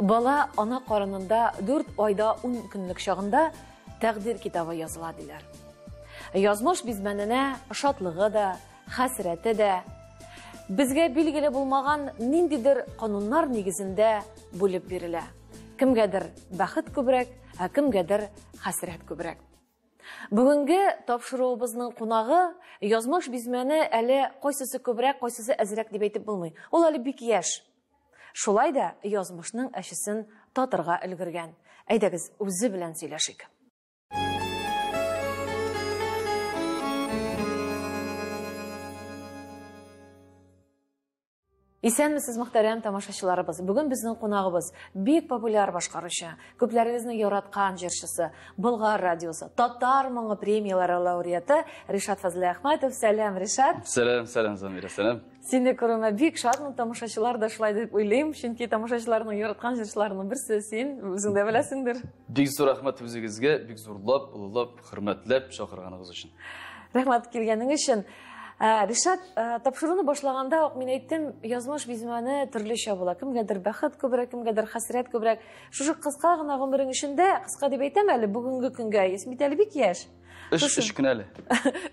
Бала ана карынында 4 айда 10 көнлек чагында тәкъдир китабы языла диләр. Язмыш бизмәненә шатлыгы да, хәсрәте дә, безгә билгеле булмаган ниндидер кануннар нигезендә бүлеп бирелә. Кемгәдер бәхет күбрәк, ә кемгәдер хәсрәт күбрәк. Бүгенге тапшыруыбызның кунагы язмыш бизмәне әле кайсысы күбрәк, кайсысы әзрәк дип әйтеп булмый. Ул әле бик яшь. Шулай да язмышның әчесен татырга өлгергән. Әйдәгез, үзе белән сөйләшик. Исәнмесез, мөхтәрәм тамашачыларыбыз. Бүген безнең кунагыбыз бик популяр башкаручы, күпләрегезнең яраткан җырчысы, Болгар радиосы, Татар моңы премияләре лауреаты Ришат Фазлыәхмәтов. Сәлам, Ришат. Сәлам, сәлам, Замира, сәлам. Сине күрүемә бик шатмын, тамашачылар да шулай дип уйлыйм, чөнки тамашачыларның яраткан җырчыларының берсе син, үзең дә беләсеңдер. Бик зур рәхмәт үзегезгә, бик зурлап, олылап, хөрмәтләп чакырганыгыз өчен. Рәхмәт килгәнең өчен. Ришат, тапшыруны башлаганда ук мин әйттем, язмыш бизмәне төрлечә була. Кемгәдер бәхет күбрәк, кемгәдер хәсрәт күбрәк. Шушы кыска гына гомерең эчендә, кыска дип әйтәм әле, бүгенге көнгә, син бит әле бик яшь. Өч көн әле.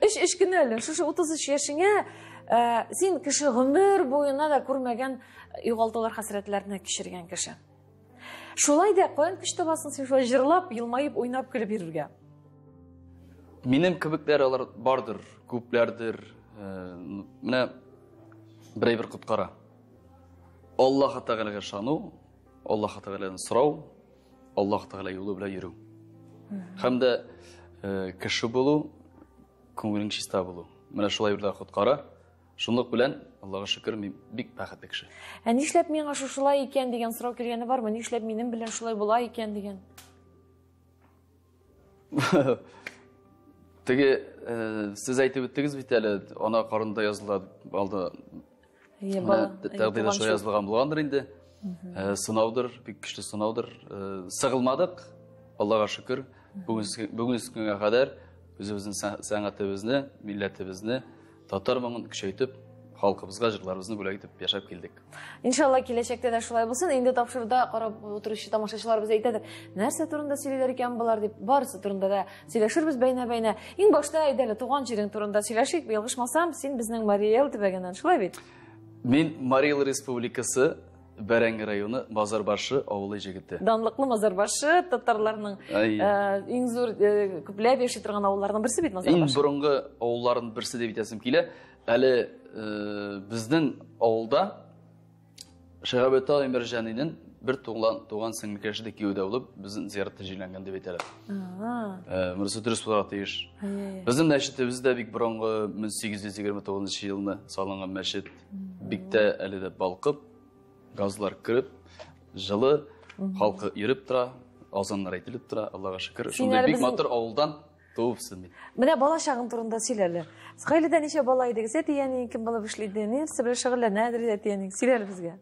Өч көн әле. Шушы 33 яшеңә син кеше гомер буена да күрмәгән югалтулар, хәсрәтләрне кичергән кеше. Шулай да каян көч табасың син шулай җырлап, елмаеп, уйнап, көлеп йөрергә? Минем кебекләр алар бардыр, күпләрдер. Менә берәй бер коткара. Аллаһ Тәгаләгә ышану, Аллаһ Тәгаләдән сорау, Аллаһ Тәгалә юлы белән йөрү. Һәм дә кеше булу, күңелең чиста булу. Менә шулай берләр коткара. Шунлык белән, Аллага шөкер, мин бик бәхетле кеше. Ә нишләп миңа шушылай икән дигән сорау килгәне бармы? Нишләп минем белән шулай була икән дигән? Теге, сез әйтеп үттегез бит әле, ана карында языла алды. Тәкъдирдә шулай язылган булгандыр инде. Сынаудыр, бик көчле сынаудыр. Сыгылмадык, Аллага шөкер. Бүгенге көнгә кадәр үзебезнең сәнгатебезне, милләтебезне, татар моңын көчәйтеп, халкыбызга җырларыбызны бүләк итеп яшәп килдек. Иншалла, киләчәктә дә шулай булсын. Инде тапшыруда карап утыручы тамашачыларыбыз әйтәдер, нәрсә турында сөйлиләр икән болар дип, барысы турында да сөйләшербез бәйнә-бәйнә. Иң башта әйдә әле туган җирең турында сөйләшик. Ялгышмасам, син безнең Марий Эл төбәгеннән, шулай бит? Мин Марий Эл Республикасы Бәрәңге районы Базарбашы авылы җегете. Данлыклы Мазарбашы, татарларның иң зур күпләп яши торган авылларның берсе бит Мазарбашы. Иң борынгы авылларның берсе дип әйтәсем килә. Әле безнең авылда Шиһабетдин Мәрҗанинең бер туган сеңлекәше дә кияүдә булып, безнең зиратта җирләнгән дип әйтәләр. Монысы дөрес булырга тиеш. Безнең мәчетебез дә бик борынгы, 1829 елны салынган мәчет. Бик тә әле дә балкып, газлар кереп, җылы, халкы йөреп тора, азаннар әйтелеп тора, Аллага шөкер. Шундый бик матур авылдан туыпсың мин. Менә бала чагың турында сөйлә әле. Гаиләдә ничә бала идегез? Әти-әниең кем булып эшли иде? Нәрсә белән шөгыльләнәдер әти-әниең? Сөйлә әле безгә.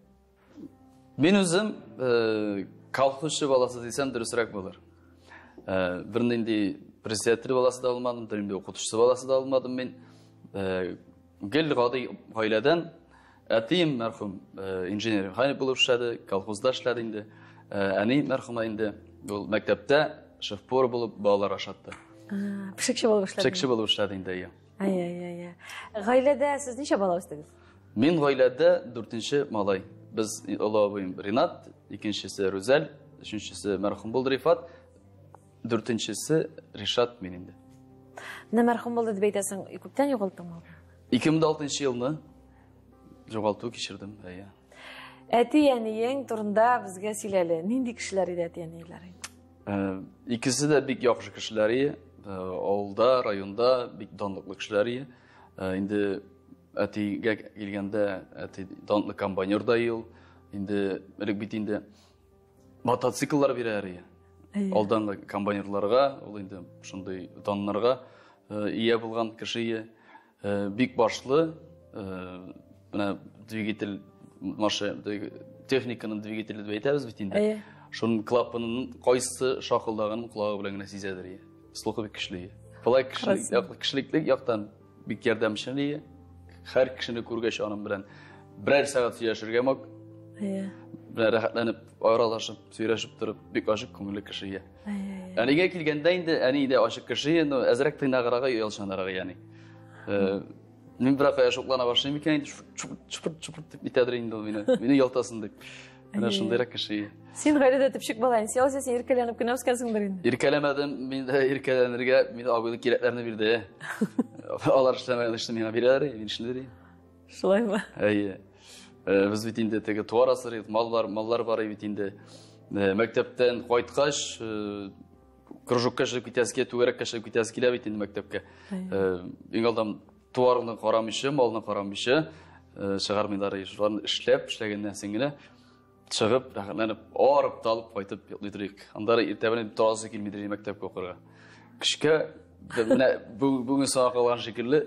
Мин үзем колхозчы баласы дисәм дөресрәк булыр. Бернинди председатель баласы да булмадым, бернинди укытучысы баласы да булмадым мин. Гел гади гаиләдән. Әтием мәрхүм инженер механик булып эшләде, колхозда эшләде инде. Әни мәрхүмә инде ул мәктәптә шеф-повар булып балалар ашатты. Пешекче булып эшләде. Пешекче булып эшләде инде, әйе. Ай-ай-ай. Гаиләдә сез ничә бала үстегез? Мин гаиләдә дүртенче малай. Без олы абыем Ринат, икенчесе Рүзәл, өченчесе мәрхүм булды Рифат, дүртенчесе Ришат мин инде. Менә мәрхүм булды дип әйтәсең, күптән югалттыңмы? 2006 елны югалту кичердем, әйе. Әти-әниең турында безгә сөйлә әле. Нинди кешеләр иде әти-әниләрең? Икесе дә бик яхшы кешеләр иде. Авылда, районда бик данлыклы кешеләр иде. Инде әтигә килгәндә, әти данлы комбайнер да ул. Инде элек бит инде мотоцикллар бирәләр иде. Алдан комбайнерларга, ул инде шундый даннарга ия булган кеше иде. Бик башлы, менә двигатель машина, техниканың двигателе дип әйтәбез бит инде. Шуның клапанының кайсы шакылдаганын колагы белән генә сизәдер иде. Слухы бик көчле иде. Болай кешелеклек яктан бик ярдәмчел иде. Һәр кешене күргәч аның белән берәр сәгать сөйләшергә мөк. Белән рәхәтләнеп, аралашып, сөйләшеп торып, бик ачык күңелле кеше. Әнигә килгәндә инде, әни дә ачык кеше, но әзрәк тыйнаграгы, оялчанрагы, ягъни. Мин берәр кая шуклана башлыйм икән инде, чупырт чупырт дип итәдер инде ул мине. Мине ялтасын дип. Менә шундыйрак кеше. Син гаиләдә төпчек бала, инде син син иркәләнеп кенә үскәнсеңдер инде. Иркәләмәдем, мин дә иркәләнергә, мин абыйлы кирәкләрне бирде. Алар эшләмәгән эшне миңа бирәләр, мин эшләр. Шулаймы? Әйе. Без бит инде теге туар асрыйк, маллар, маллар бар бит инде. Мәктәптән кайткач, кружокка чыгып китәсе килә, түгәрәккә чыгып китәсе килә бит инде мәктәпкә. Иң алдан туарны карамыйча, малны карамыйча чыгармыйлар. Шуларны эшләп, эшләгәннән соң генә чыгып, рәхәтләнеп, арып талып кайтып йоклый торыйк. Аннары иртә белән торасы килмидер мәктәпкә укырга. Кичкә менә бүген сага калган шикелле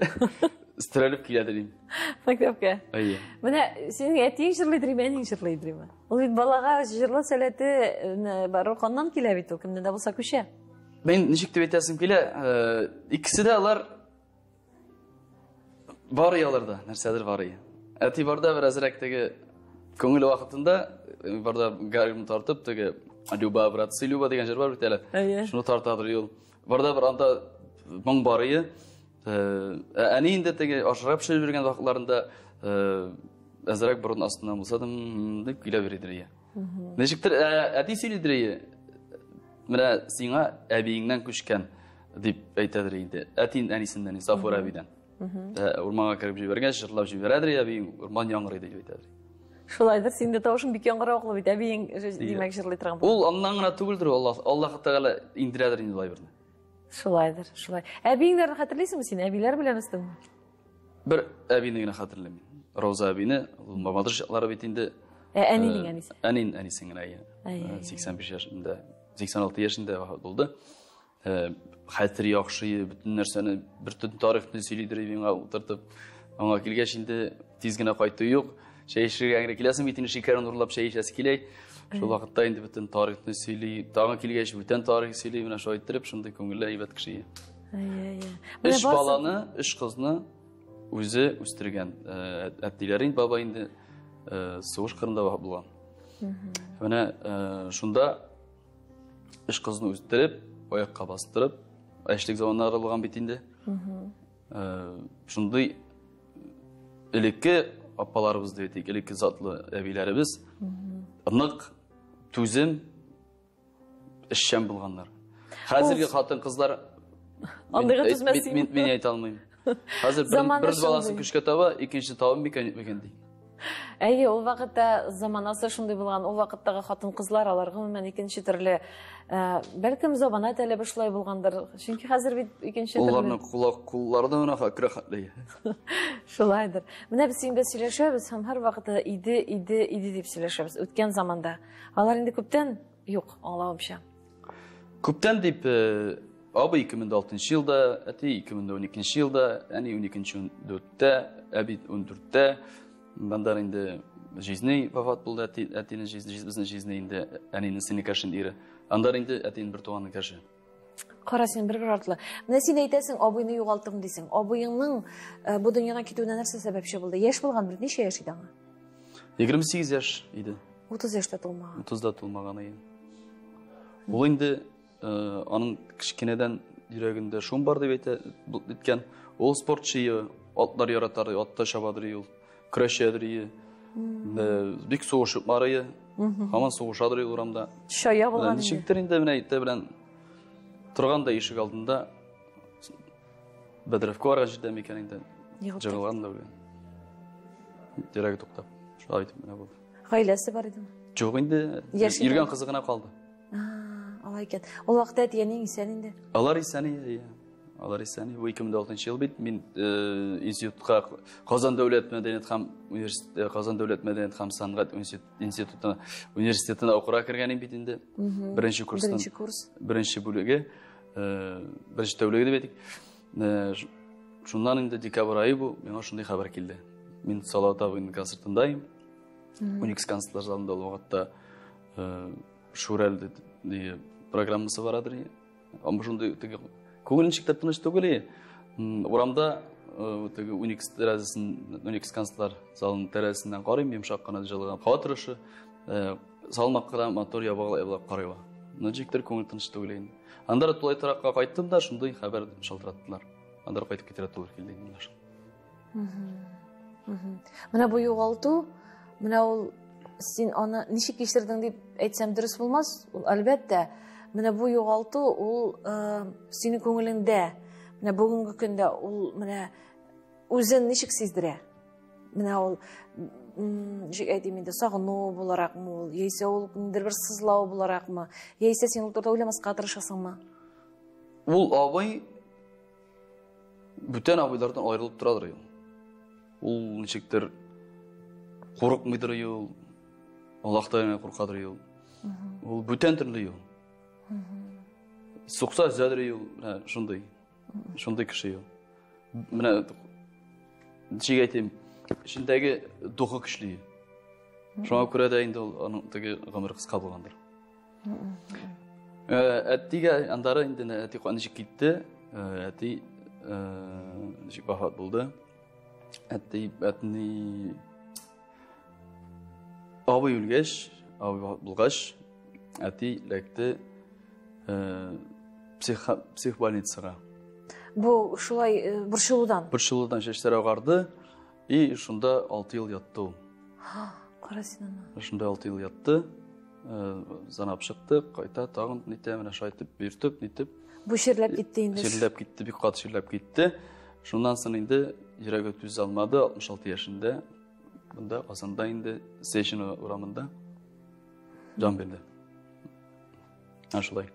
өстерәлеп киләдер инде. Мәктәпкә. Әйе. Менә синең әтиең җырлыйдыр име, әниең җырлыйдыр име? Ул бит балага җырлау сәләте барыбер каннан килә бит ул, кемнән дә булса күчә. Мин ничек дип әйтәсем килә, икесе дә алар бар аларда, нәрсәдер бар. Әти барда беразрак теге күңел вакытында барда гармун тартып теге Люба, братцы, Люба дигән җыр бар бит әле. Шуны тартадыр ул. Барда бер анда моң бар иде. Әни инде теге ашырап пешереп йөргән вакытларында әзрәк борын астыннан булса да дип көйләп йөридер ие. Ничектер әти сөйлидер ие. Менә сиңа әбиеңнән күчкән дип әйтәдер инде. Әтин әнисеннән, Сафур әбидән. Урманга кереп җибәргәч, җырлап җибәрәдер әбиең, урман яңгырый дип әйтәдер. Шулайдыр, синең дә тавышың бик яңгыравыклы бит, әбиең димәк җырлый торган. Ул аннан гына түгелдер, Аллаһ, Аллаһ Тәгалә индерәдер инде алай берне. Шулайдыр, шулай. Әбиеңнәрне хәтерлисеңме син? Әбиләр белән үстеңме? Бер әбине генә хәтерлим. Роза әбине, ул Мамадыш яклары бит инде. Әнинең әнисе. Әнинең әнисе генә, әйе. 85 яшендә, 86 яшендә вафат булды. Хәтер яхшы, бөтен нәрсәне, бөтен тарихны сөйлидер миңа утыртып. Аңа килгәч инде тиз генә кайту юк. Чәй эчәргә генә киләсең бит инде, шикәрен урлап чәй эчәсе килә. Шул вакытта инде бөтен тарихны сөйли, тагын килгәч бүтән тарих сөйли, менә шулай иттереп, шундый күңелле әйбәт кеше. Әйе. Өч баланы, өч кызны үзе үстергән. Әтиләре инде, баба инде сугыш кырында вафат булган. Менә шунда өч кызны үстереп, аякка бастырып, яшьлек заманнары булган бит инде. Шундый элекке апаларыбыз дип әйтик, элекке затлы әбиләребез нык, түзем, эшчән булганнар. Хәзерге хатын-кызлар андыйга түзмәс. Мин әйтә алмыйм. Хәзер бер баласын көчкә таба, икенче табам микән, юк ди. Әйе, ул вакытта заманасы шундый булган, ул вакыттагы хатын-кызлар алар гомумән икенче төрле, бәлкем замана таләбе шулай булгандыр. Чөнки хәзер бит икенче төрле. Аларның кулак куллары да менә рәхәтле. Шулайдыр. Менә без инде сөйләшәбез һәм һәр вакытта иде, иде, иде дип сөйләшәбез. Үткән заманда. Алар инде күптән юк, аңлавымча. Күптән дип, абый 2006 елда, әти 2012 елда, әни 12-14-тә, әби 14-тә. Монда инде жизни вафат булды, әти, әтинең жизни, безнең жизни инде әнинең сеңлекәшен ире. Анда инде әтинең бер туганы кеше. Кара син бер-бер артлы. Менә син әйтәсең, абыйны югалттым дисең. Абыеңның бу дөньядан китүенә нәрсә сәбәпче булды? Яшь булган бит, ничә яшь иде аңа? 28 яшь иде. 30 яшьтә тулмаган. 30да тулмаган иде. Ул инде аның кечкенәдән йөрәгендә шум бар дип әйтә, әйткән. Ул спортчы, атлар яратар, атта чабадыр ул, көрәшәдер ие. Бик сугышып барые. Һаман сугышадыр ул урамда. Чая булган. Ничектер инде менә иртә белән торган да ишек алдында бәдрәфкә барган җирдә микән инде. Җыгылган да үлгән. Йөрәге туктап. Шулай итеп менә булды. Гаиләсе бар идеме? Юк инде. Йөргән кызы гына калды. Алай икән. Ул вакытта әти-әниең исән инде? Алар исән иде, иә. Алар исән. Бу 2006 ел бит. Мин институтка Казан дәүләт мәдәният һәм университет, Казан дәүләт мәдәният һәм сәнгать институтына, университетына укырга кергән идем бит инде. Беренче курстан. Беренче курс. Беренче бүлеге, беренче тәүлеге дип әйтик. Шуннан инде декабрь ае бу, миңа шундый хәбәр килде. Мин Салават абыйның концертындайым. Уникс концертлар залында ул вакытта Шүрәл дигән программасы барадыр. Ама шундый теге күңел ничек тә тыныч түгел. Урамда теге Уникс тәрәзәсен, Уникс концертлар залының тәрәзәсеннән карыйм, йомшак кына җылыган һава торышы. Салмак кына матур ябыгып карый. Ничектер күңел тыныч түгел инде. Аннары тулай торакка кайттым да, шундый хәбәр шалтыраттылар. Аннары кайтып китәргә туры килде инде шул. Менә бу югалту, менә ул син аны ничек кичердең дип әйтсәм дөрес булмас. Ул әлбәттә, менә бу югалту ул синең күңелеңдә, менә бүгенге көндә ул менә үзен ничек сиздерә? Менә ул ничек әйтим инде, сагыну буларакмы ул, яисә ул ниндидер бер сызлау буларакмы, яисә син ул турыда уйламаска тырышасыңмы? Ул абый бүтән абыйлардан аерылып торадыр ул. Ул ничектер курыкмыйдыр ул, Аллаһтан куркадыр ул. Ул бүтән төрле ул. Сукса өзәдер ул, менә шундый. Шундый кеше ул. Менә ничек әйтим, эчендәге духы көчле. Шуңа күрә дә инде ул аның теге гомере кыска булгандыр. Әтигә андары инде әти ничек китте, әти ничек вафат булды. Әти әтни абый үлгәч, абый вафат булгач, әти эләкте психбольницага. Бу шулай борчылудан. Борчылудан чәчләре агарды. И шунда 6 ел ятты ул. Кара син аны. Шунда 6 ел ятты. Занап чыкты, кайта тагын нитә, менә шулай итеп йөртеп, нитеп. Бу чирләп китте инде. Чирләп китте, бик каты чирләп китте. Шуннан соң инде йөрәге түзә алмады, 66 яшендә. Бunda Казанда инде Сеченова урамында җан бирде. Ә шулай.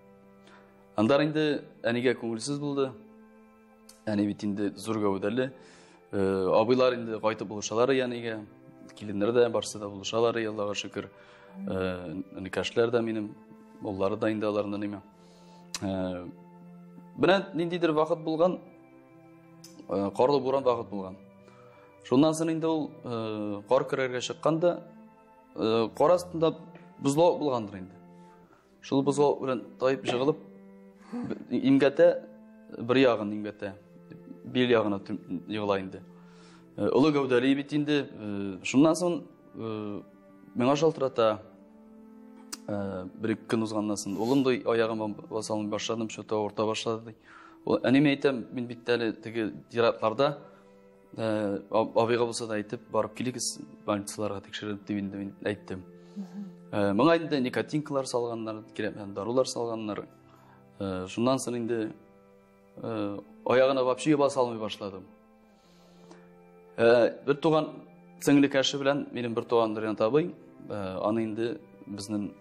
Андар инде әнигә күңелсез булды. Әни бит инде зур гәүдәле. Абыйлар инде кайтып булышалар әнигә. Киленнәр дә барсы да булышалар, Аллага шөкер. Никәшләр дә минем, уллары да инде аларның ниме. Менә ниндидер вакыт булган, карлы буран вакыт булган. Шуннан соң инде ул кар көрәргә чыкканда, кар астында бозлавык булгандыр инде. Шул бозлавык белән таеп жыгылып, имгәтә, бер ягын имгәтә, бил ягына егыла инде. Олы гәүдәле бит инде. Шуннан соң миңа шалтырата, бер-ике көн узганнан соң, улым ди, аягыма баса алмый башладым, что-то авырта башлады ди. Әниемә әйтәм, мин бит әле теге зиратларда абыйга булса да әйтеп, барып килегез, больницаларга тикшереп дип инде мин әйттем. Моңа инде никотинкалар салганнар, кирәкмәгән дарулар салганнар. Шуннан соң инде аягына вообще баса алмый башладым. Бер туган сеңлекәше белән минем бер туган Ринат абый, аны инде безнең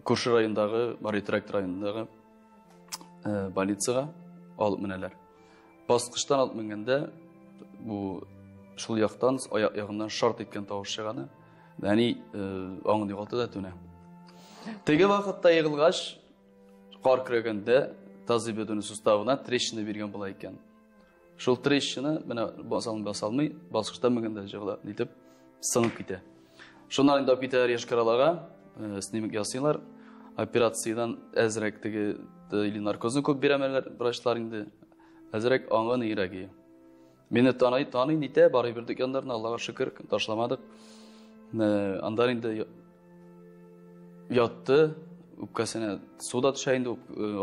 күрше райондагы, Баритракт районындагы больницага алып менәләр. Баскычтан алып менгәндә бу шул яктан, аяк ягыннан шарт иткән тавыш чыганы. Әни аңын югалты да түнә. Теге вакытта егылгач, кар көрәгәндә тазобедренный суставына трещина биргән була икән. Шул трещина менә баса алмый, баса алмый, баскычтан менгәндә җыгыла, нитеп сынып китә. Шуннан инде алып китәләр Йошкар-Олага, снимок ясыйлар. Операциядән әзрәк теге или наркозны күп бирәмәләр врачлар инде. Әзрәк аңын йөрәге. Мине таный, таный нитә, барып бирдек яннарына, Аллага шөкер, ташламадык. Андан инде ятты, үпкәсенә су да төшә инде,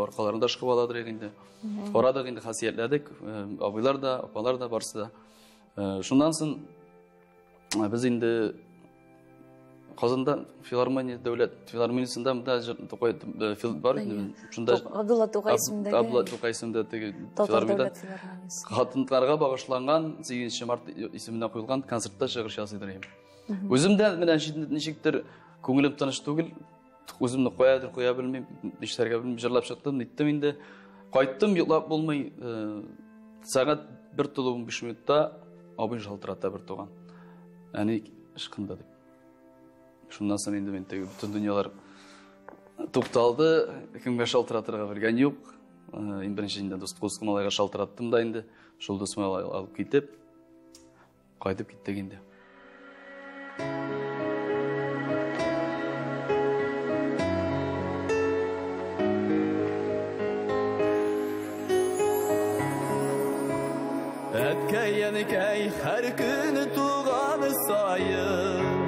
аркаларын да ышкып аладыр инде. Карадык инде, хасиятләдек, абыйлар да, апалар да, барысы да. Шуннан соң без инде Казанда филармония, дәүләт филармониясендә монда җыр Тукай, фил бар инде. Шунда Абдулла Тукай исемендәге Абдулла Тукай исемендә теге Татар филармониядә дәүләт филармониясе. Хатыннарга багышланган 8 март исеменә куелган концертта чыгыш ясыйдыр инде. Үзем дә менә ничектер күңелем тыныч түгел. Үземне каядыр куя белмим, нишләргә белмим, җырлап чыктым, ниттем инде. Кайттым, йоклап булмый. Сәгать бер тулы 15 минутта абый шалтырата бер туган. Әни ышкында дип. Шуннан соң инде мин теге бөтен дөньялар тукталды, кемгә шалтыратырга белгән юк. Иң беренче инде дус малайга шалтыраттым да инде, шул дус малай алып китеп, кайтып киттек инде. Әткәй, әнекәй, һәр көне туганы саен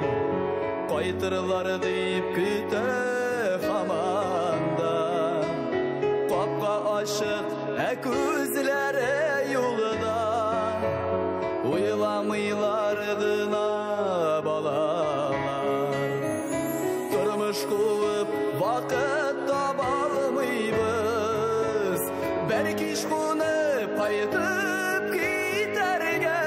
Кайтырлар дип көтә һаман да. Капка ачык, ә күзләре юлда. Уйламыйлар гына балалар. Тормыш куып вакыт таба алмыйбыз. Бәлки кунып кайтып китәргә.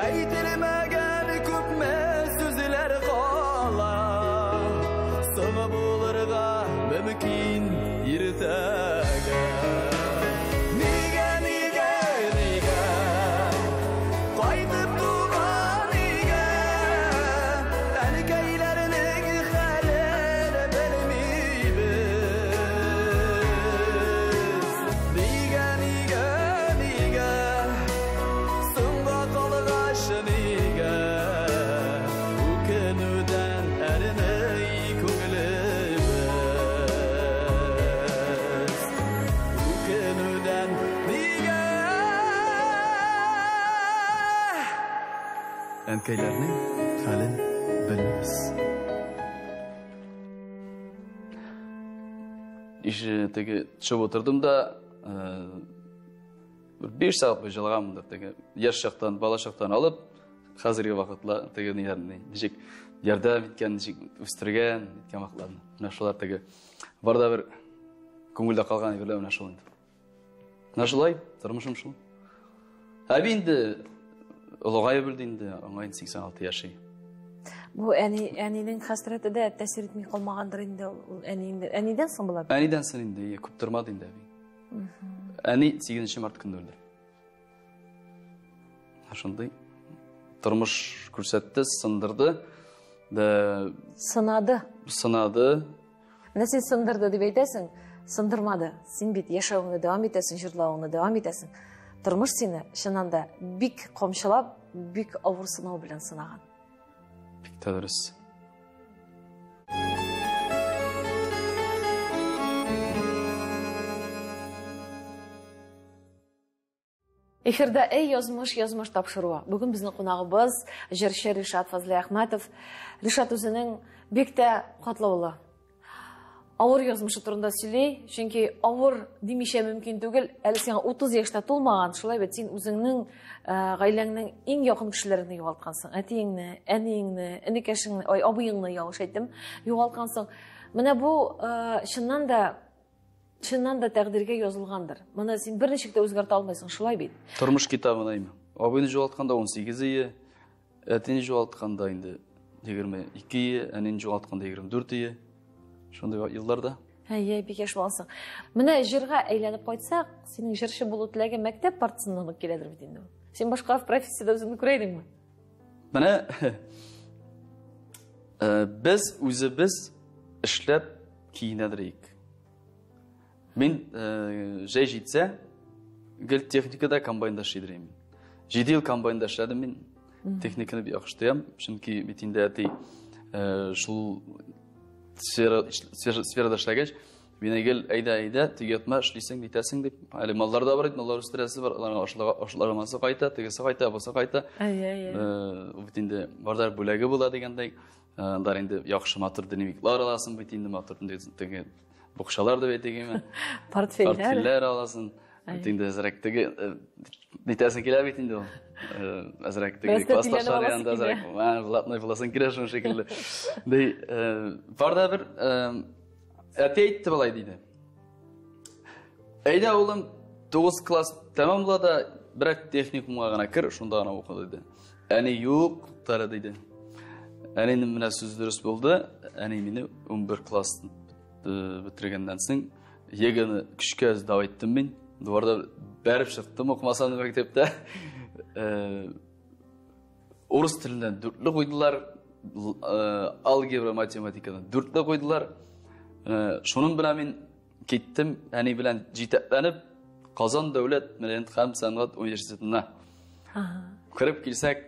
Әйтелмәгән күпме сүзләр кала. Соң булырга мөмкин иртәгә. Нигә, нигә, нигә кайтып туган өйгә? Әнкәйләрнең хәлен белмибез. Нигә, нигә, нигә соңга калгач нигә үкенүдән әрни күңелебез. Үкенүдән нигә Әнкәйләрнең хәлен белмибез. Ише теге төшеп утырдым да, бер 5 сәгать буе җылаганмындыр теге яшь чактан, бала чактан алып, хәзерге вакытла теге ниләрне, ничек ярдәм иткән, ничек үстергән, иткән вакытларны. Менә шулар теге бар да бер күңелдә калган әйберләр менә шул инде. Менә шулай, тормышым шул. Әби инде олыгаеп үлде инде, аңа инде 86 яши. Бу әни, әнинең хәсрәте дә тәэсир итми калмагандыр инде ул әни инде. Әнидән соң була бит? Әнидән соң инде, иә, күп тормады инде әби. Әни 8 март көнне үлде. Шундый тормыш күрсәтте, сындырды. Да, Сынады. Сынады. Менә син сындырды дип әйтәсең, сындырмады. Син бит яшәвеңне дәвам итәсең, җырлавыңны дәвам итәсең. Тормыш сине чыннан да бик камчылап, бик авыр сынау белән сынаган. Бик тә дөрес. Эфирда Эй, язмыш, язмыш тапшыруы. Бүген безнең кунагыбыз җырчы Ришат Фазлыәхмәтов. Ришат үзенең бик тә катлаулы, авыр язмышы турында сөйли, чөнки авыр димичә мөмкин түгел. Әле сиңа 30 яшьтә тулмаган, шулай бит, син үзеңнең, гаиләңнең иң якын кешеләреңне югалткансың. Әтиеңне, әниеңне, энекәшеңне, ой, абыеңны, ялгыш әйттем, югалткансың. Менә бу, чыннан да тәкъдиргә язылгандыр. Моны син берничек тә үзгәртә алмыйсың, шулай бит? Тормыш китабына име. Абыйны югалтканда 18 ие, әтине югалтканда инде 22 ие, әнине югалтканда 24 ие. Шундый елларда. Әйе, бик яшь булгансың. Менә җырга әйләнеп кайтсак, синең җырчы булу теләге мәктәп партасыннан ук киләдер бит инде. Син башка профессиядә үзеңне күрә идеңме? Менә без үзебез эшләп киенәдер идек. Мин җәй җитсә, гел техникада, комбайнда эшлидер идем. 7 ел комбайнда эшләдем мин. Техниканы бик яхшы тоям, чөнки бит инде әти шул сферада эшләгәч, мине гел әйдә, әйдә, тик ятма, эшлисең, нитәсең дип. Әле маллар да бар иде, маллар үстерәсе бар, аларның ашламасы кайта, тегесе кайта, бусы кайта. Әйе, әйе. Бит инде бардар бүләге була дигәндәй, анда инде яхшы матур дневниклар аласың бит инде, матур теге букчалар дип әйтегеме? Портфельләр. Портфельләр аласың. Бит инде әзрәк теге нитәсең килә бит инде ул. Әзрәк теге Бераз тә классташлар сөйләнеп янында аласы әзрәк килә. Блатной буласың килә шуның шикелле. Ди, бар да бер әти әйтте болай диде. Әйдә, улым, 9 класс тәмамла да, берәк техникумга гына кер, шунда гына укы диде. Әни юк, туктале диде. Әнинең менә сүз дөрес булды. Әни мине 11 класс бетергәннән соң ЕГЭны көчкә сдавать иттем мин. Диварда бәреп чыктым, укымасам да мәктәптә. Урыс теленнән дүртле куйдылар, алгебра, математикадан дүртле куйдылар. Шуның белән мин киттем, әни белән җитәкләнеп, Казан дәүләт мәдәният һәм сәнгать университетына. Кереп килсәк,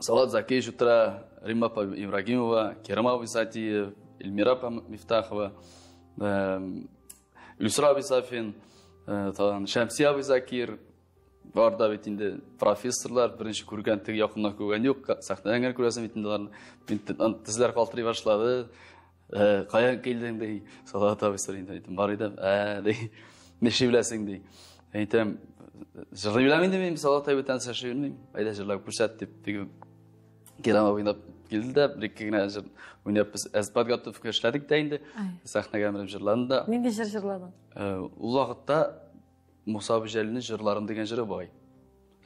Салават Закиевич утыра, Римма апа Ибрагимова, Керим абый Сатиев, Эльмира апа Мифтахова, Илсур абый Сафин, тагын Шәмси абый Закир. Бар да бит инде профессорлар, беренче күргән, теге якыннан күргән юк, сәхнәдән генә күрәсең бит инде аларны. Мин тезләр калтырый башлады. Каян килдең ди, Салават абый сорый инде, әйтәм, бар идем. Ди, ничек беләсең ди. Әйтәм, җырлый беләм инде мин, Салават абый белән сөйләшә белмим. Әйдә җырлап күрсәт дип, теге Кирам абый уйнап килде дә, бер ике генә җыр уйнап без әз подготовка эшләдек тә инде. Сәхнәгә менеп җырладым да. Нинди җыр җырладың? Ул вакытта Муса Җәлилнең Җырларым дигән җыры бар.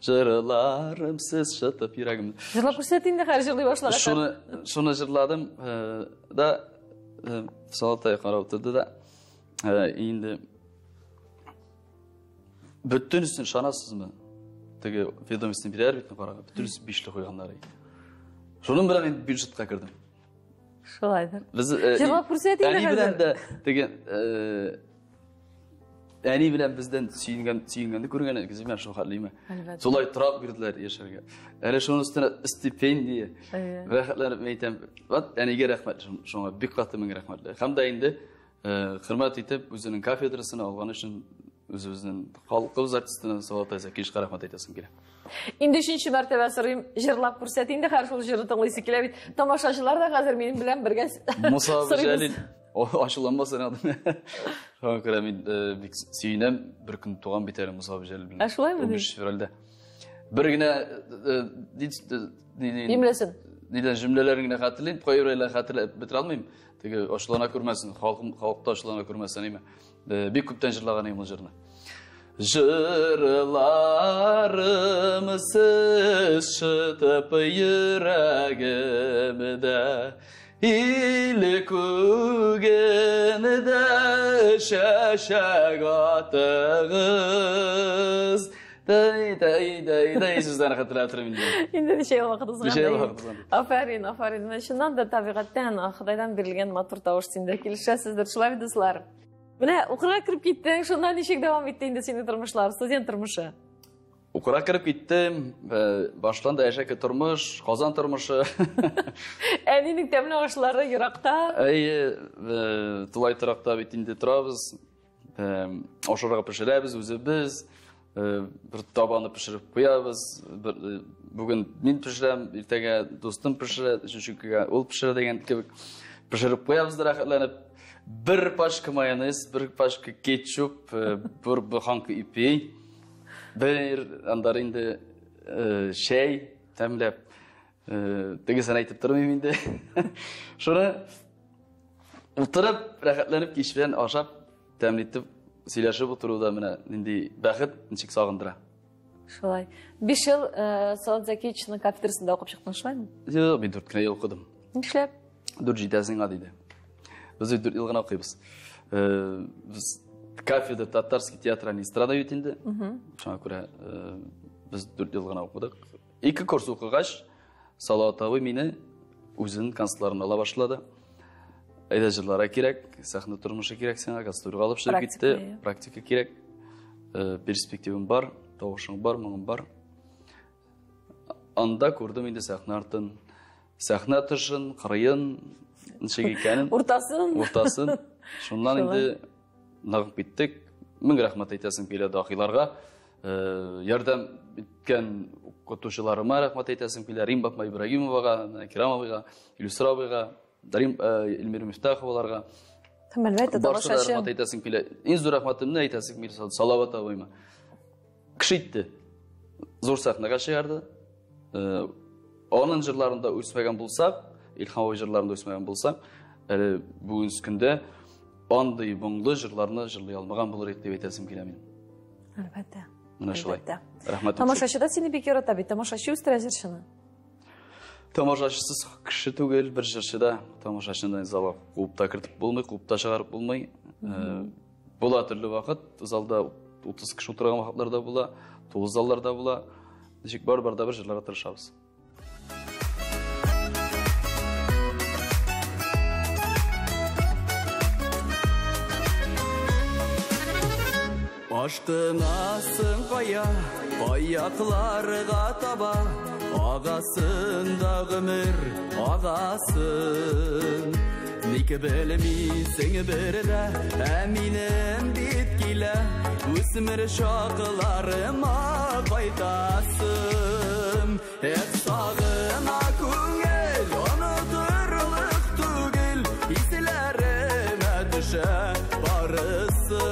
Җырларым сез шытып йөрәгемне. Җырлап күрсәт инде, хәзер җырлый башлагач. Шуны җырладым да, Салават абый карап утырды да, инде бөтенесен ышанасызмы? Теге ведомостьны бирәләр бит карага, бөтенесе бишле куйганнар. Шуның белән мин бюджетка кердем. Шулайдыр. Без җырлап күрсәт инде хәзер. Әни белән дә теге әни белән бездән сөенгән сөенгәнне күргән идек, менә шул хәтлеме. Шулай торак бирделәр яшәргә. Әле шуның өстенә стипендия. Рәхәтләнеп әйтәм. Вот әнигә рәхмәт шуңа бик каты мең рәхмәтле. Һәм дә инде хөрмәт итеп үзенең кафедрасына алган өчен үзебезнең халкыбыз артистына Салават Зәкиевичка рәхмәт әйтәсем килә. Инде өченче мәртәбә сорыйм, җырлап күрсәт инде, хәзер шул җырны тыңлыйсы килә бит. Тамашачылар да хәзер минем белән бергә Муса Җәлил ачуланмасын инде. Шуңа күрә мин бик сөенәм, бер көн туган бит әле Муса Җәлил белән. Ә шулаймы? 15 февральдә. Бер генә Җөмләсен. Нидән җөмләләрен генә хәтерлим, кайберләрен хәтерләп бетерә алмыйм. Теге ачулана күрмәсен, халкым халыкта ачулана күрмәсен, әйме. Бик күптән җырлаган идем ул җырны. Җырларым сез шытып йөрәгемдә, ил күгендә чәчәк атыгыз. Дәй, дәй, дәй, дәй сүзләрне хәтерләп торам инде. Инде ничә ел вакыт узган. Ничә ел вакыт узган. Афәрин, афәрин. Менә чыннан да табигатьтән, Ходайдан бирелгән матур тавыш синдә. Килешәсездер, шулай бит, дуслар? Менә укырга кереп киттең, шуннан ничек дәвам итте инде синең тормышлар, студент тормышы? Укырга кереп киттем, башланды әшәке тормыш, Казан тормышы. Әнинең тәмле ашлары еракта. Әйе, тулай торакта бит инде торабыз. Ашарга пешерәбез үзебез, бер табаны пешереп куябыз. Бүген мин пешерәм, иртәгә дустым пешерә, өченче көнгә ул пешерә дигән кебек пешереп куябыз да рәхәтләнеп. Бер пачка майонез, бер пачка кетчуп, бер буханка ипи, бер андар инде чәй тәмләп. Тегесен әйтеп тормыйм инде. Шуны утырып, рәхәтләнеп кич белән ашап, тәмле итеп сөйләшеп утыру да менә нинди бәхет, ничек сагындыра. Шулай. 5 ел Салават Зәкиевичның кафедрасында укып чыктың, шулаймы? Юк, мин 4 кенә ел укыдым. Нишләп? 4 җитә сиңа диде. Без бит 4 ел гына укыйбыз. Без кафедра татарский театральный эстрада бит инде. Шуңа күрә без 4 ел гына укыдык. 2 курс укыгач, Салават абый мине үзенең концертларына ала башлады. Әйдә җырларга кирәк, сәхнә тормышы кирәк сиңа, гастрольгә алып чыгып китте, практика кирәк. Перспективам бар, тавышың бар, моңың бар. Анда күрдем инде сәхнә артын, сәхнә тышын, кырыен, ничек икәнен. Уртасын. Уртасын. Шуннан инде ныгып киттек. Мең рәхмәт әйтәсем килә дахиларга. Ярдәм иткән укытучыларыма рәхмәт әйтәсем килә. Рим Батма Ибрагимовага, Кирам абыйга, Илюсра абыйга, Дарим Эльмира Мифтаховаларга. Һәм әлбәттә тамашачы. Рәхмәт әйтәсем килә. Иң зур рәхмәтемне әйтәсем килә Салават абыйма. Кеше итте. Зур сәхнәгә чыгарды. Аның җырларында үсмәгән булсак, Илһам абый җырларында үсмәгән булсак, әле бүгенге көндә андый моңлы җырларны җырлый алмаган булыр идек дип әйтәсем килә минем. Әлбәттә. Менә шулай. Рәхмәт. Тамашачы да сине бик ярата бит. Тамашачы үстерә җырчыны. Тамашачысыз кеше түгел, бер җырчы да. Тамашачыны залга куып та кертеп булмый, куып та чыгарып булмый. Була төрле вакыт, залда 30 кеше утырган вакытлар да була, тулы заллар да була. Ничек бар, бар да бер җырларга тырышабыз. Ашкынасың кая, аякларга таба, агасын да гомер, агасын. Ник белмисең бер дә, ә минем бит килә, үсмер чакларыма Кайтасым. Эх, сагына күңел, онытырлык түгел, исләремә төшә барысы.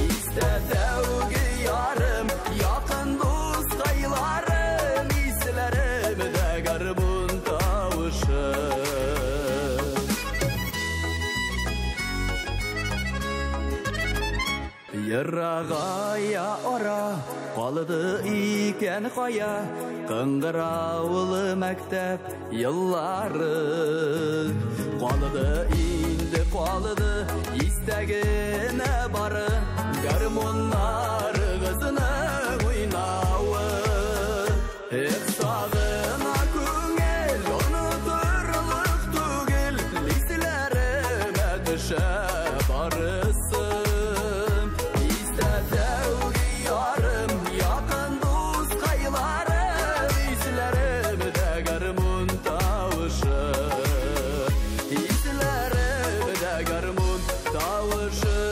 Истә тәүге ярым, якын дускайларым, исләремдә гармун тавышы. Ерагая ара, калды икән кая, Кыңгыраулы мәктәп еллары. Калды инде, калды, истә генә бары, гармуннарыгызның уйнавы. Эх, сагына күңел, онытырлык түгел, исләремә төшә барысы. Истә тәүге ярым, якын дускайларым, исләремдә гармун тавышы. Исләремдә гармун тавышы.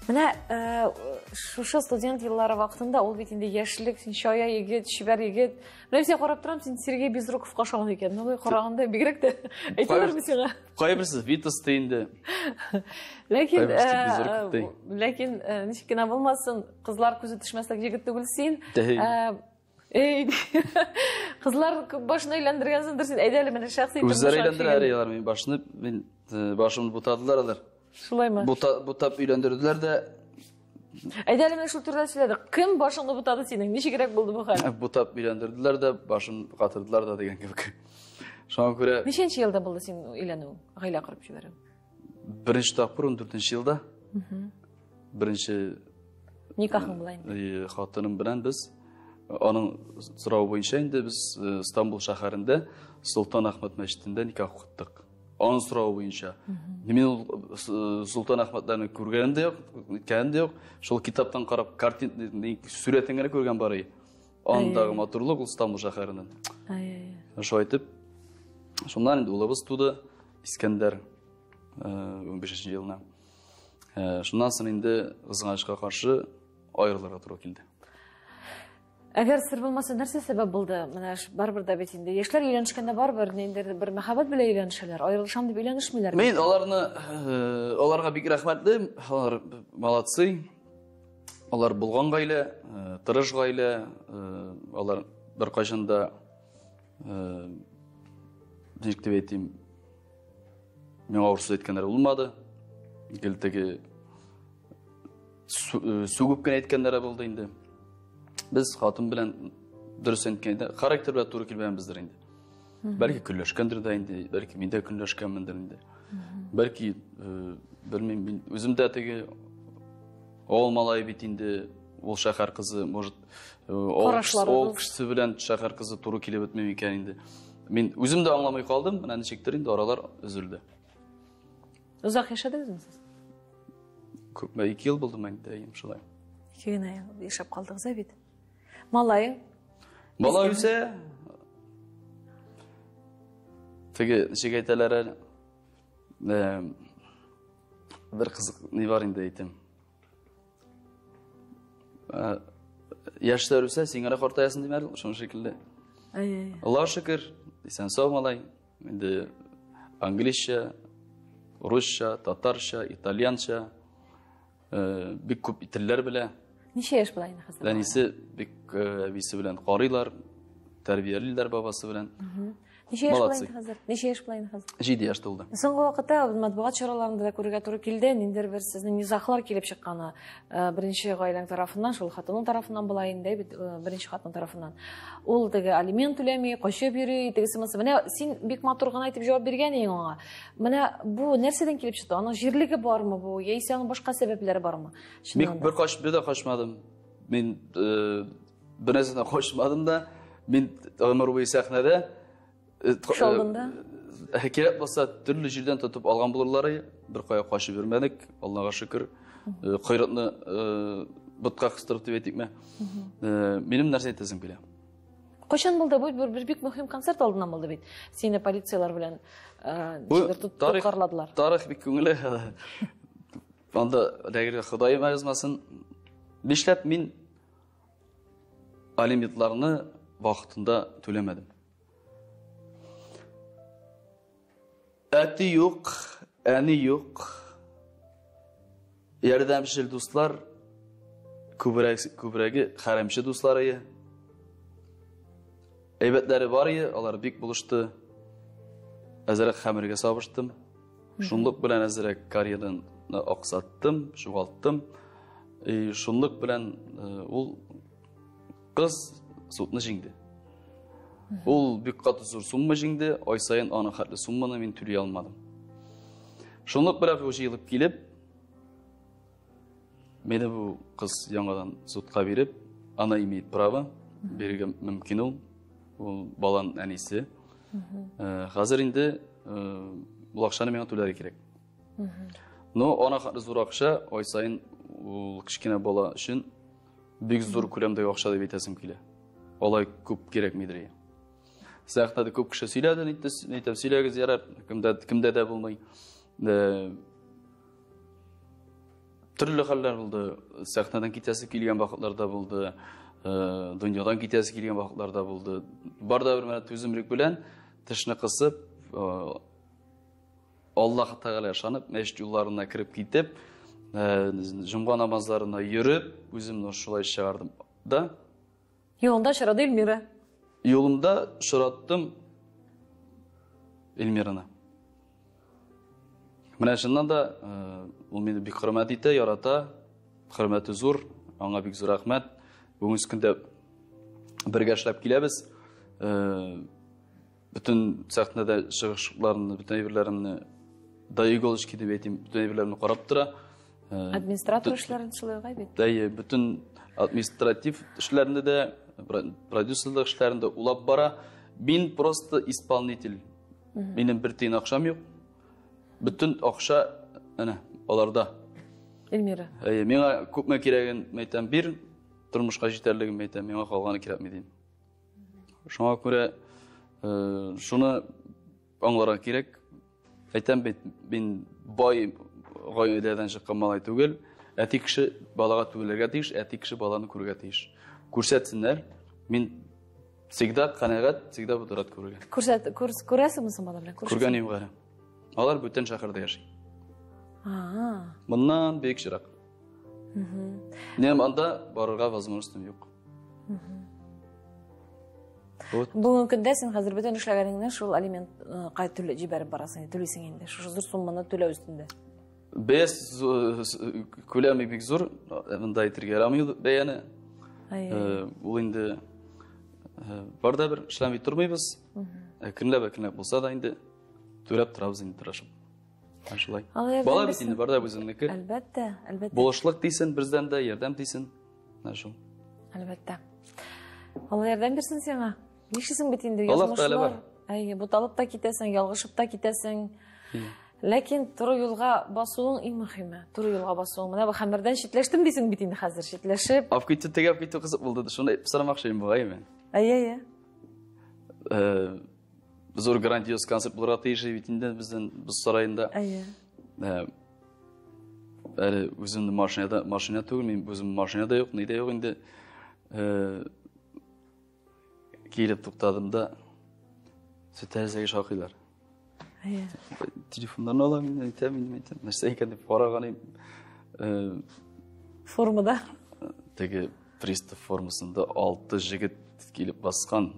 Менә шушы студент еллары вакытында ул бит инде яшьлек, син чая егет, чибәр егет. Менә син карап торам, син Сергей Безруковка охшаган икән. Алай караганда бигрәк тә әйтәләрме сиңа? Кайберсе Витас та инде. Ләкин Кайберсе Безруков ди. Ләкин ничек кенә булмасын, кызлар күзе төшмәслек егет түгел син. Дәй. Эй, кызлар күп башын әйләндергәнсеңдер син. Әйдә әле менә шәхси Үзләре тормыш әйләндерә архивын. алар мин башны, мин башымны бутадылар алар. Шулаймы? Бутап өйләндерделәр дә. Әйдә әле менә шул турыда сөйләдек. Кем башыңны бутады синең? Ничегрәк булды бу хәл? Бутап өйләндерделәр дә, башын катырдылар да дигән кебек. Шуңа күрә Ничәнче елда булды син өйләнү, гаилә корып җибәрү? Беренче тапкыр 14 елда. Беренче Никахың була инде. Хатыным белән без аның соравы буенча инде без Стамбул шәһәрендә Султан Ахмәд мәчетендә никах укыттык. Аның соравы буенча. Мин ул Султан Ахмәдләрне күргәнем дә юк, үткәнем дә юк. Шул китаптан карап, картин, сурәтен генә күргән бар иде. Андагы матурлык ул Стамбул шәһәренең. Шулай итеп, шуннан инде улыбыз туды, Искәндәр, 15 елына. Шуннан соң инде кызганычка каршы аерылырга туры килде. Әгәр сер булмаса, нәрсә сәбәп булды? Менә барыбер дә бит инде яшьләр өйләнешкәндә барыбер ниндидер бер мәхәббәт белән өйләнешәләр, аерылышам дип өйләнешмиләр. Мин аларга бик рәхмәтле, алар молодцы. Алар булган гаилә, тырыш гаилә, алар беркайчан да, ничек дип әйтим, миңа авыр сүз әйткәннәре булмады. Гел теге сүгеп кенә әйткәннәре булды инде. Без хатын белән дөрес әйткәндә характер белән туры килмәгәнбездер инде. Бәлки көнләшкәндер дә инде, бәлки мин дә көнләшкәнмендер инде. Бәлки, белмим, мин үзем дә теге авыл малае бит инде, ул шәһәр кызы, может, Карашларыбыз. авыл кешесе белән шәһәр кызы туры килеп бетми микән инде. Мин үзем дә аңламый калдым, менә ничектер инде аралар өзелде. Озак яшәдегезме сез? Күпме, 2 ел булды инде, әйе, шулай. 2 генә ел яшәп калдыгыз ә бит. Малаең? Бала үсә. Теге ничек әйтәләр әле? Бер кызык ни бар инде әйтем. Яшьләр үсә, син генә картаясың димәр, шуның шикелле. Әй-әй. Аллаһ шөкер, исән сау малай. Инде английча, русча, татарча, итальянча, бик күп телләр белә. Ничә яшь була инде хәзер? Әнисе бик әбисе белән карыйлар, тәрбиялиләр бабасы белән. Ничә яшь була Молодцы. инде хәзер? Ничә яшь була инде хәзер? 7 яшь тулды. Соңгы вакытта матбугат чараларында да күрергә туры килде, ниндидер бер сезнең низаглар килеп чыкканы. Беренче гаиләң тарафыннан, шул хатының тарафыннан була инде, бит беренче хатын тарафыннан. Ул теге алимент түләми, качып йөри, тегесе монысы. Менә син бик матур гына итеп җавап биргән идең аңа. Менә бу нәрсәдән килеп чыкты? Аның җирлеге бармы бу, яисә аның башка сәбәпләре бармы? Бик Чыннан да. бер кач, бер дә качмадым. Мин бер нәрсәдән качмадым да. Мин гомер буе сәхнәдә, Кеше алдында? Кирәк булса, төрле җирдән тотып алган булырлар иде. Бер кая качып йөрмәдек, Аллага шөкер. Койрыкны ботка кыстырып дип әйтикме? Минем нәрсә әйтәсем килә? Кайчан булды бу? Бер бик мөһим концерт алдыннан булды бит. Сине полицияләр белән ничектер тоткарладылар. Тарих бик күңелле. Анда эләгергә Ходаем язмасын. Нишләп мин алиментларны вакытында түләмәдем? Әти юк, әни юк. Ярдәмчел дуслар, күбрәк, күбрәге хәрәмче дуслар ие. Әйбәтләре бар ие, алар бик булышты. Әзрәк хәмергә сабыштым. Шунлык белән әзрәк карьераны аксаттым, югалттым. И шунлык белән ул кыз судны җиңде. Ул бик каты зур сумма җиңде, ай саен аның хәтле сумманы мин түли алмадым. Шунлык белән бу җыелып килеп, мине бу кыз яңадан судка биреп, она имеет право, бирергә мөмкин ул, ул баланың әнисе. Хәзер инде бу акчаны миңа түләргә кирәк. Но ана хәтле зур акча ай саен ул кечкенә бала өчен бик зур күләмдәге акча дип әйтәсем килә. Алай күп кирәкмидер. Сәхнәдә күп кеше сөйләде, әйтәм, сөйләгез, ярар, кемдә, кемдә дә булмый. Төрле хәлләр булды. Сәхнәдән китәсе килгән вакытлар да булды, дөньядан китәсе килгән вакытлар да булды. Бар да бер менә түземлек белән тешне кысып, Аллаһ Тәгалә ышанып, мәчет юлларына кереп китеп, җомга намазларына йөреп, үземне шулай чыгардым да. Юлында очрады Эльмира. Юлымда очраттым Эльмираны. Менә чыннан да ул мине бик хөрмәт итә, ярата. Хөрмәте зур, аңа бик зур рәхмәт. Бүгенге көндә бергә эшләп киләбез. Бөтен сәхнәдә чыгышларымны, бөтен әйберләремне до иголочки дип әйтим, бөтен әйберләремне карап тора. Администратор эшләрен шулай бит. Әйе, бөтен административ эшләрне дә, продюсерлык эшләрен дә улап бара. Мин просто исполнитель. Минем бер тиен акчам юк. Бөтен акча әнә аларда. Эльмира. Әйе, миңа күпме кирәген әйтәм, бир, тормышка җитәрлеген әйтәм, миңа калганы кирәкми дим. Шуңа күрә шуны аңларга кирәк. Әйтәм бит, мин бай гаиләдән чыккан малай түгел. Әти кеше балага түләргә тиеш, әти кеше баланы күрергә тиеш. Күрсәтсеннәр, мин всегда канәгать, всегда буду рад күрергә. Күрсәт, күрәсеңме соң бала белән? Күргән юк әле. Алар бүтән шәһәрдә яши. Моннан бик ерак. Минем анда барырга возможностем юк. Вот. Бүгенге көндә син хәзер бөтен эшләгәнеңне шул алиментка түле җибәреп барасың, түлисең инде. Шушы зур сумманы түләү өстендә. Бәяс күләме бик зур, монда әйтергә ярамый бәяне. Ул инде бар да бер эшләми тормыйбыз. Әкренләп әкренләп булса да инде түләп торабыз инде тырышып. Шулай. Бала бит инде бар да үзеңнеке. Әлбәттә, әлбәттә. Булышлык дисен бездән дә, ярдәм дисен. Менә шул. Әлбәттә. Алла ярдәм бирсен сиңа. Нишлисең бит инде, Аллаһ Тәгалә бар. Әйе, буталып та китәсең, ялгышып та китәсең. Ләкин туры юлга басуың иң мөһиме. Туры юлга басуың. Менә бу хәмердән читләштем дисең бит инде хәзер, читләшеп. Алып китте, теге алып китү кызык булды. Шуны әйтеп сорамакчы идем бугай мин. Әйе, әйе. Зур грандиоз концерт булырга тиеш бит инде безнең боз сараенда. Әйе. Әле үземнең машинада, машина түгел, мин үзем машинада юк, нидә юк инде. Килеп туктадым да, тәрәзәгә шакыйлар. Әйе. Телефоннан алам инде, әйтәм инде, әйтәм. Нәрсә икән дип караган идем. Формада. Теге пристав формасында 6 җегет килеп баскан.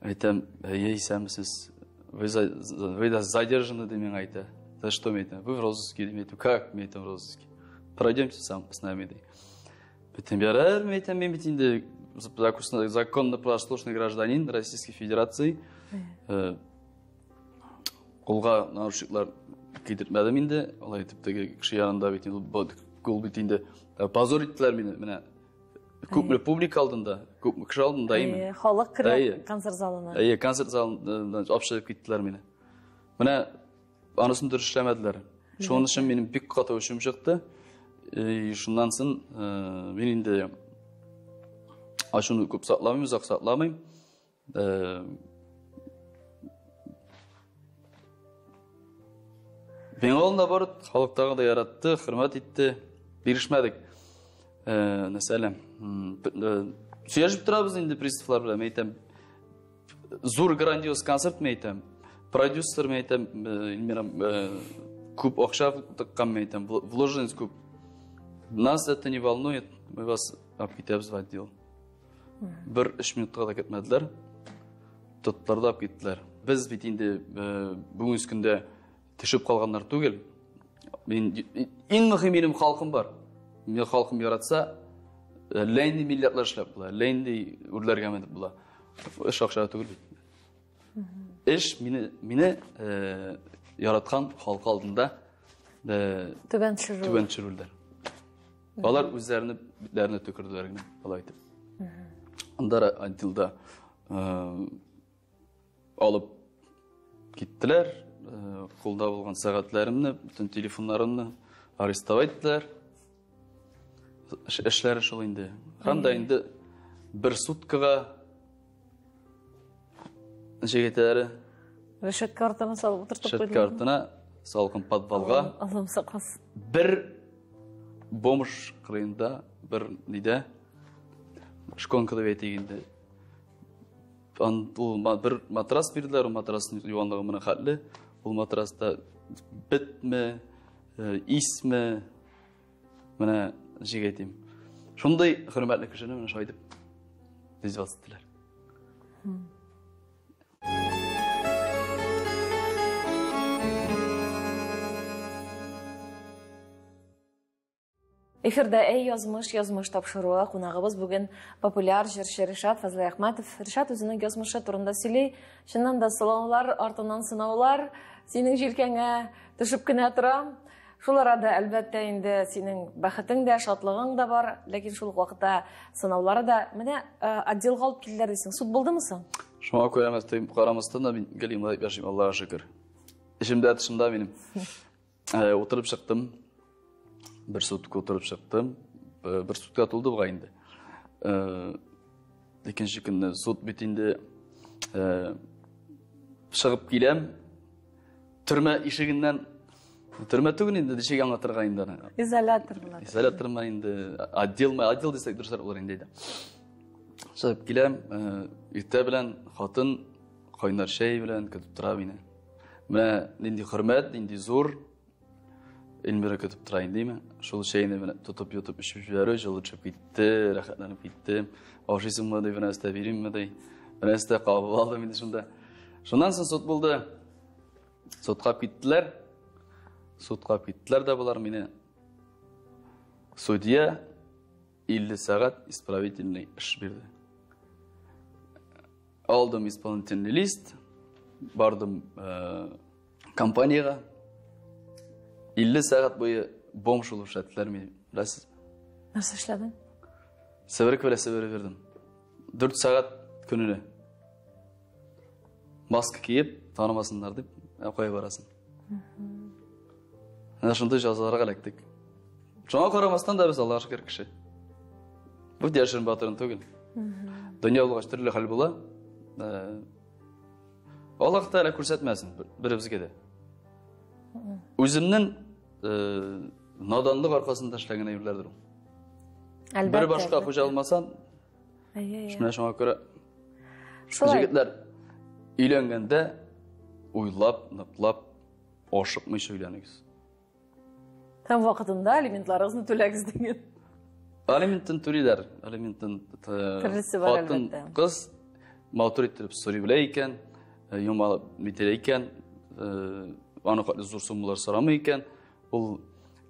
Әйтәм, әйе, исәнмесез. Вы задержаны, ди миңа әйтә. За что, мин әйтәм? Вы в розыске, ди, әйтәм. Как, мин әйтәм, в розыске? Пройдемте сам с нами, ди. Әйтәм, ярар, мин әйтәм, мин бит инде законно послушный гражданин Российской Федерации. Кулга наручниклар кидертмәдем инде. Алай итеп теге кеше янында бит инде, кул бит инде. Позор иттеләр мине, менә. Күпме публика алдында, күпме кеше алдында име. Халык керә концерт залына. Әйе, концерт залына алып чыгып киттеләр мине. Менә анысын дөрес эшләмәделәр. Шуның өчен минем бик каты үчем чыкты. Шуннан соң мин инде Ачуны күп сакламыйм, озак сакламыйм. Миңа ул наоборот, халык тагы да яратты, хөрмәт итте. Бирешмәдек. Нәрсәле? Сөйләшеп торабыз инде приставлар белән, мин әйтәм. Зур грандиоз концерт мин әйтәм. Продюсер мин әйтәм, Эльмира, күп акча тыккан мин әйтәм, вложенность күп. Нас это не волнует, мы вас алып китәбез в отдел. Бер өч минутка да көтмәделәр. Тоттылар да алып киттеләр. Без бит инде бүгенге көндә төшеп калганнар түгел. Мин иң мөһим минем халкым бар. Мине халкым яратса, әллә нинди миллиардлар эшләп була, әллә нинди үрләргә менеп була. Эш акча түгел бит. Эш мине яраткан халкы алдында түбән төшерү. Түбән төшерүләр. Алар үзләренә битләренә төкерделәр генә, алай итеп. Анда отделда алып киттеләр, кулда булган сәгатьләремне, бөтен телефоннарымны арестовать иттеләр. Эшләре шул инде. Һәм дә инде бер суткага ничек әйтәләр? Решетка артына салып утыртып куйдылар. Решетка артына салкын подвалга. Аллам сакласын. Бер бомж кырыенда, бер нидә шконка дип әйтик инде. Ул бер матрас бирделәр, ул матрасның юанлыгы менә хәтле. Ул матраста бетме, исме, менә ничек әйтим. Шундый хөрмәтле кешене менә шулай итеп издеваться иттеләр. Эфирда Әй язмыш, язмыш тапшыруы. Кунагыбыз бүген популяр җырчы Ришат Фазлыәхмәтов. Ришат үзенең язмышы турында сөйли. Чыннан да сынаулар артыннан сынаулар синең җилкәңә төшеп кенә тора. Шул арада, әлбәттә, инде синең бәхетең дә, шатлыгың да бар, ләкин шул ук вакытта сынаулары да. Менә отделга алып килделәр дисең. Суд булдымы соң? Шуңа күрә карамастан да мин гел елмаеп яшим, Аллага шөкер. Эчемдә, тышымда минем. Утырып чыктым. Бер сутка утырып чыктым. Бер сутка тулды бугай инде. Икенче көнне суд бит инде чыгып киләм. Төрмә ишегеннән, төрмә түгел инде, ничек аңлатырга инде аны? Изолятор була. Изолятормы инде, отделмы, отдел дисәк дөресрәк булыр инде. Чыгып киләм, иртә белән хатын кайнар чәй белән көтеп тора мине. Менә нинди хөрмәт, нинди зур Эльмира көтеп тора инде, шул чәйне менә тотып йотып эчеп җибәрү, җылы төшеп китте, рәхәтләнеп китте. Ашыйсыңмы ди, бер нәрсә биримме ди. Бер нәрсә кабып алдым инде шунда. Шуннан соң суд булды. Судка киттеләр. Судка киттеләр дә болар мине. Судья 50 сәгать исправительный эш бирде. Алдым исполнительный лист, бардым компанияга. 50 сәгать буе бомж булып эшләттеләр мине, беләсез. Нәрсә эшләдең? Себерке белән себереп йөрдем. 4 сәгать көненә. Маска киеп, танымасыннар дип, кая барасың? Менә шундый җәзаларга эләктек. Шуңа карамастан да без Аллаһка шөкер кеше. Бу яшерен батырын түгел. Дөнья булгач төрле хәл була. Аллаһ Тәгалә күрсәтмәсен беребезгә дә. Үземнең наданлык аркасында эшләгән әйберләрдер ул. Әлбәттә. Бер башка хуҗа алмасаң, менә шуңа күрә егетләр өйләнгәндә уйлап, ныклап, ашыкмыйча өйләнегез. Һәм вакытында алиментларыгызны түләгез дигән. Алиментын түлиләр. Алиментын төрлесе бар, хатын, әлбәттә. Кыз матур иттереп сорый белә икән, йомалап бетерә икән, аны хәтле зур суммалар сорамый икән, ул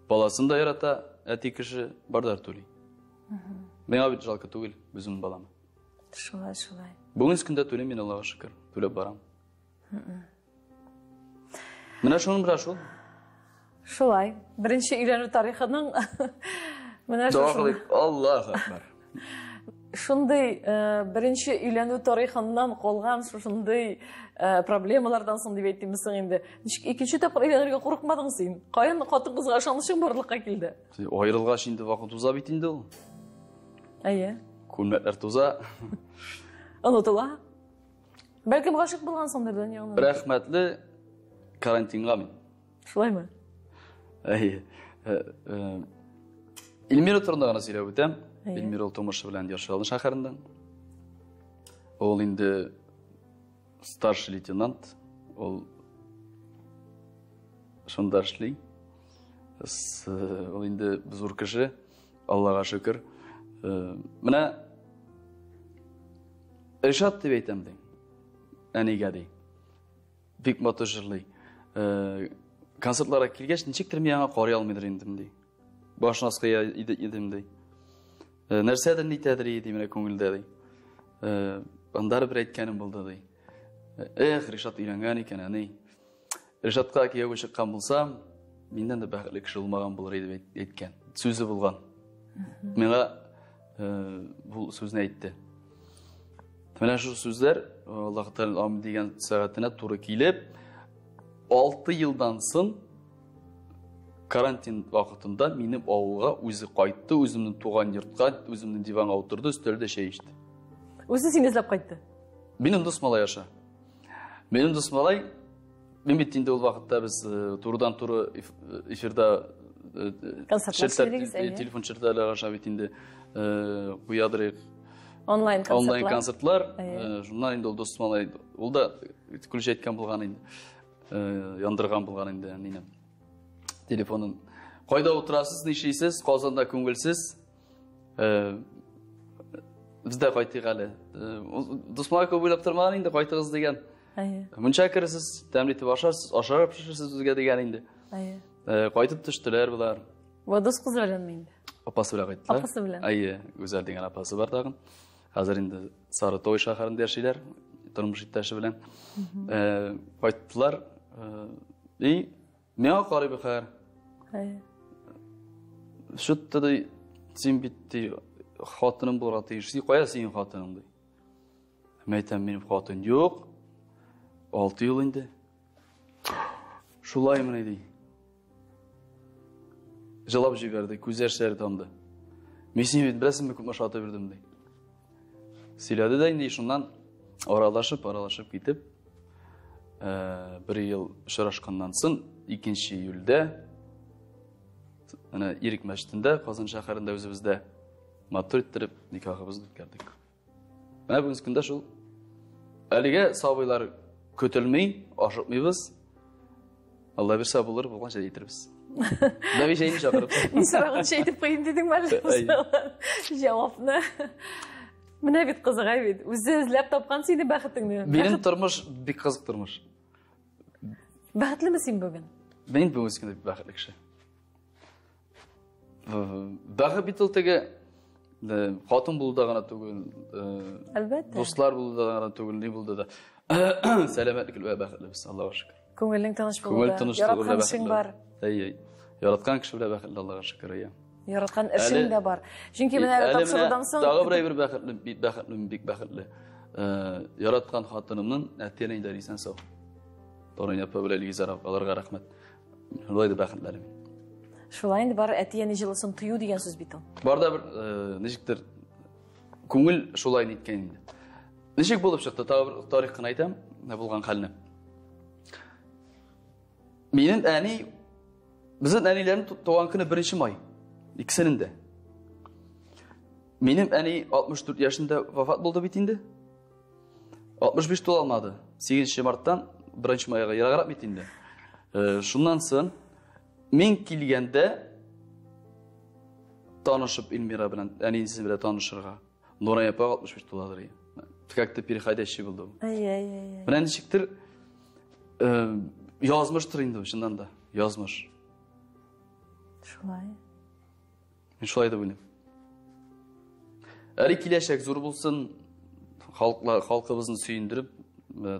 баласын да ярата, әти кеше бардар түли. Миңа бит жалко түгел үземнең баламы. Шулай, шулай. Бүгенге көндә түлим мин, Аллага шөкер, түләп барам. Менә шуның белән шул. Шулай. Беренче өйләнү тарихының менә Дога кылыйк. Аллаһу акбар. Шундый беренче өйләнү тарихыннан калган шушындый проблемалардан соң дип әйтимме соң инде. Ничек икенче тапкыр өйләнергә курыкмадың син? Каян хатын-кызга ышанычың барлыкка килде? Аерылгач инде вакыт уза бит инде ул. Әйе. Күлмәкләр туза. Онытыла. Бәлкем гашыйк булгансыңдыр да, нигә? Рәхмәтле карантинга мин. Шулаймы? Әйе. Эльмира турында гына сөйләп үтәм. Эльмира ул тумышы белән Яр Чаллы шәһәреннән. Ул инде старший лейтенант, ул шунда эшли. Ул инде зур кеше, Аллага шөкер. Менә Ришат дип әйтәм ди. Әнигә ди. Бик матур җырлый. Концертларга килгәч, ничектер мин аңа карый алмыйдыр индем ди. Башын аска идем ди. Нәрсәдер нитәдер ди менә күңелдә ди. Аннары бер әйткәнем булды ди. Эх, Ришат өйләнгән икән, әни. Ришатка кияүгә чыккан булсам, миннән дә бәхетле кеше булмаган булыр иде дип әйткән. Сүзе булган. Миңа бу сүзне әйтте. Менә шул сүзләр Аллаһ Тәгалә амин дигән сәгатенә туры килеп, 6 елдан соң карантин вакытында минем авылга үзе кайтты, үземнең туган йортка, үземнең диванга утырды, өстәлдә чәй эчте. Үзе сине эзләп кайтты. Минем дус малай аша. Минем дус малай, мин бит инде ул вакытта без турыдан-туры эфирда концертлар телефон челтәрләре аша бит инде куядырык. Онлайн концертлар. Онлайн концертлар. Шуннан инде ул дус малай, ул да ключ әйткән булган инде. Яндырган булган инде минем телефонын. Кайда утырасыз, нишлисез? Казанда күңелсез. Без дә кайтыйк әле. Дус малай күп уйлап тормаган инде, кайтыгыз дигән. Мунча керерсез, тәмле итеп ашарсыз, ашарып пешерерсез үзгә дигән инде. Кайтып төштеләр болар. Бу дус кызы беләнме инде? Апасы белән кайттылар. Апасы белән. Әйе, Гүзәл дигән апасы бар тагын. Хәзер инде Сарытой шәһәрендә яшиләр, тормыш иптәше белән. Кайттылар. И миңа карый бу хәер. Әйе. Шутты ди, син бит ди, хатының булырга тиеш. Син кая синең хатының ди. Мин әйтәм, минем хатын юк. 6 ел инде. Шулаймыни ди. Җылап җибәрде, күз яшьләре тамды. Мин сине бит беләсеңме, күпме ошатып йөрдем ди. Сөйләде дә инде шуннан аралашып, аралашып китеп, бер ел очрашканнан соң 2 июльдә менә Ирек мәчетендә, Казан шәһәрендә үзебездә матур иттереп никахыбызны үткәрдек. Менә бүгенге көндә шул. Әлегә сабыйлар көтелми, ашыкмыйбыз. Алла бирсә булыр, булганча әйтербез. Бәби чәйне чакырып. Мин сораганча әйтеп куйыйм дидеңме әллә? Җавапны. Менә бит кызык, әй бит. Үзе эзләп тапкан сине бәхетеңне. Минем тормыш бик кызык тормыш. Бәхетлеме син бүген? Мин бүгенге көндә бик бәхетле кеше. Бәхет бит ул теге хатын булуда гына түгел, Әлбәттә. Дуслар булуда гына түгел, ни булды да. Сәламәтлек белән бәхетле без, Аллага шөкер. Күңелең тыныч булуда. Күңел тынычлыгы Яраткан эшең бар. Әй, яраткан кеше белән бәхетле, Аллага шөкер, әйе. Яраткан эшең дә бар. Чөнки менә әле тапшырудан соң тагы бер әйбер бәхетле, бик бәхетле, бик бәхетле. Яраткан хатынымның әти-әниләре исән сау. Торын апа белән Илгизәр апа, аларга рәхмәт. Шулай да бәхетле әле мин. Шулай инде бар әти-әни җылысын тою дигән сүз бит ул. Бар да бер ничектер күңел шулай ниткән инде. Ничек булып чыкты? Тагы бер тарих кына әйтәм, менә булган хәлне. Минем әни, безнең әниләрнең туган көне 1 май. Икесенең дә. Минем әни 64 яшендә вафат булды бит инде. 65 тула алмады. 8 марттан 1 майга ераграк бит инде. Шуннан соң мин килгәндә танышып Эльмира белән, әнисе белән танышырга. Нурай апа 65 туладыр. Как-то переходящий булды. Ай-ай-ай. Менә ничектер язмыштыр инде, чыннан да, язмыш. Шулай. Мин шулай дип уйлыйм. Әле киләчәк зур булсын, халкыбызны сөендереп,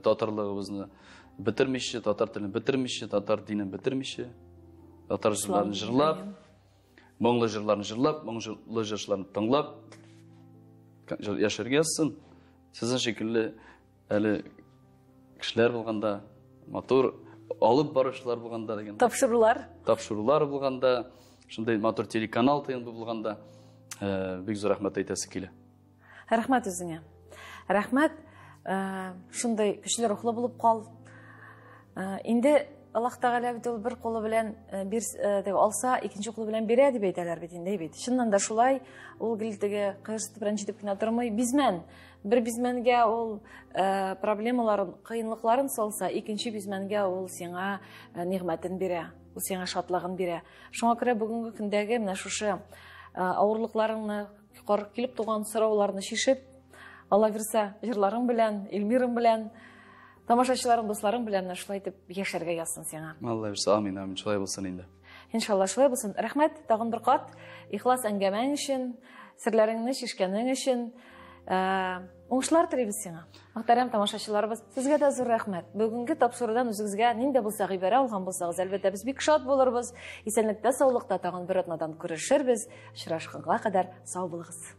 татарлыгыбызны бетермичә, татар телен бетермичә, татар динен бетермичә, татар җырларын җырлап, моңлы җырларын җырлап, моңлы җырчыларны тыңлап яшәргә язсын. Сезнең шикелле әле кешеләр булганда, матур алып баручылар булганда дигән. Тапшырулар. Тапшырулар булганда, шундый матур телеканал тыйынды булганда, бик зур рәхмәт әйтәсе килә. Рәхмәт үзеңә. Рәхмәт. Шундый көчле рухлы булып кал. Инде Аллаһ Тәгалә бит ул бер кулы белән бир дип алса, икенче кулы белән бирә дип әйтәләр бит инде бит. Чыннан да шулай, ул гел теге кыерсытып рәнҗетеп кенә тормый. Бизмән. Бер бизмәнгә ул проблемаларын, кыенлыкларын салса, икенче бизмәнгә ул сиңа нигъмәтен бирә, ул сиңа шатлыгын бирә. Шуңа күрә бүгенге көндәге менә шушы авырлыкларыңны, килеп туган сорауларны чишеп, Алла бирсә, җырларың белән, Эльмирың белән, тамашачыларың, дусларың белән менә шулай итеп яшәргә язсын сиңа. Алла бирсә, амин, амин, шулай булсын инде. Иншалла шулай булсын. Рәхмәт тагын бер кат ихлас әңгәмәң өчен, серләреңне чишкәнең өчен. Уңышлар телибез сиңа. Мөхтәрәм тамашачыларыбыз, сезгә дә зур рәхмәт. Бүгенге тапшырудан үзегезгә нинди булса гыйбарә алган булсагыз, әлбәттә, без бик шат булырбыз. Исәнлектә, саулыкта тагын бер атнадан күрешербез. Очрашканга кадәр сау булыгыз.